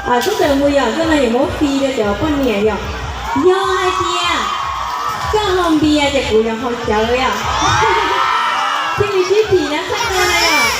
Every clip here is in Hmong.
Tub tawm mus yom, koj no yuav muab fee rau cov poj niam yom. Yog hais tias koj haus npias ces kuv yuav haus cawv yom. Thiaj li sib phim na, txhob ua na yom.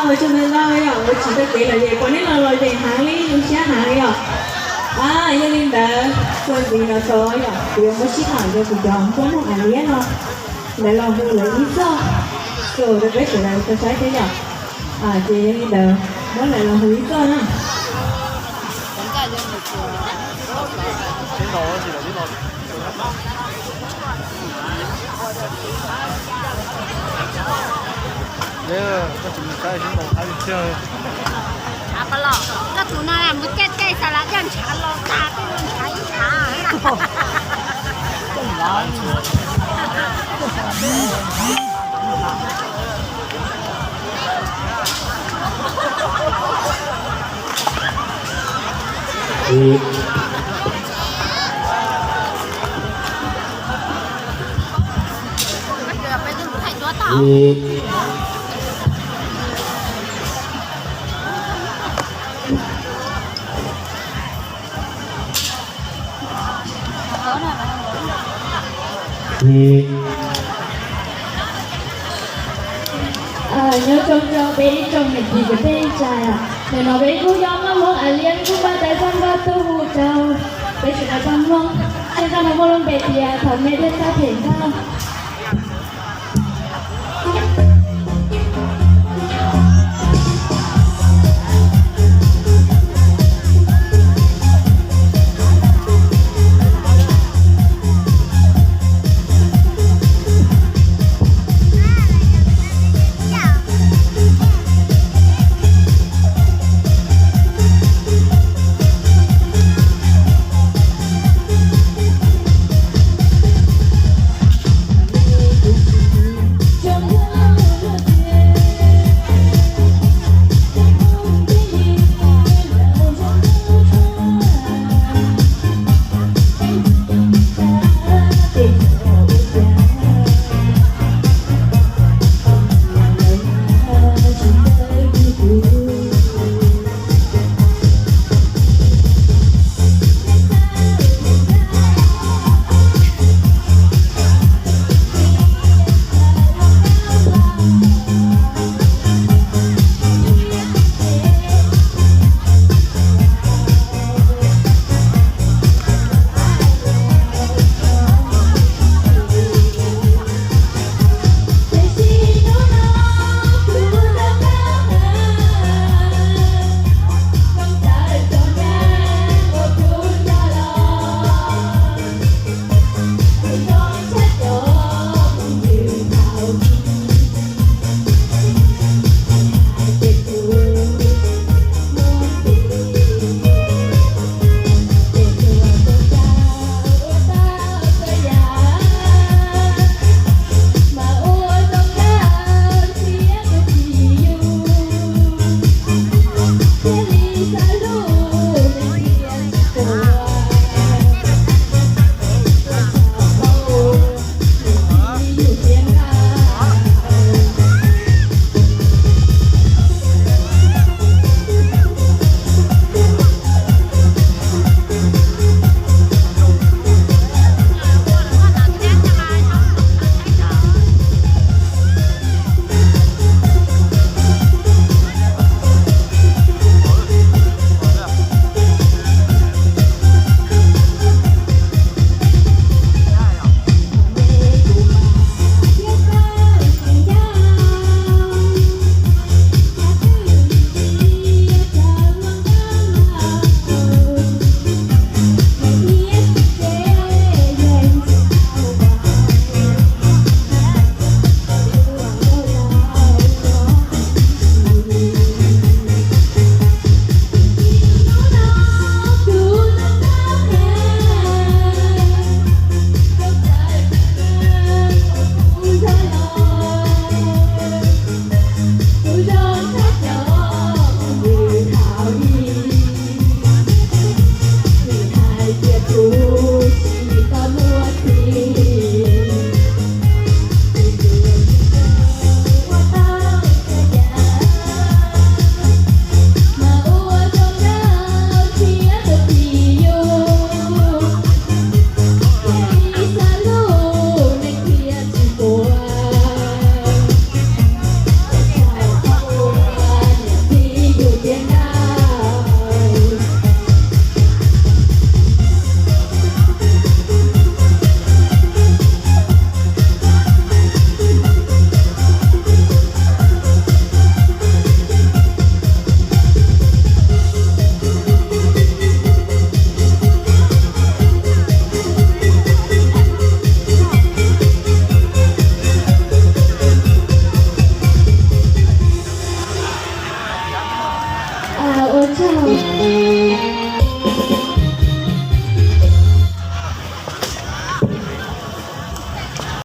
Ua tsaug ntau ntau yom, ua tsaug txoj kev lom zem, pom nej los lom zem heev li, zoo siab heev yom. Yog li ntawd, txuas ntxiv no tau yom, kuv yuav muab sib tham rau kuv cov nkauj Hmoob Am Liab no, lawv los hu lawv ib txoj, tso rau peb sawv daws tau saib thiab yom. Ces yog li ntawd, muab lawv los hu ib txoj na. Koj tus no mus caij caij xav las coj ntshav los tag, tej no ntshav ib ntshav. Nyob zoo rau peb ib tsoom niam txiv kwv tij neej tsa, nim no peb kuj yog nkauj Hmoob Am Liab kuj npaj tau zaj nkauj tuaj hu rau peb sawv daws tau mloog. Zaj nkauj no muaj lub npe tias Thaum Me Thiaj Txhawj Them Nkauj. Tus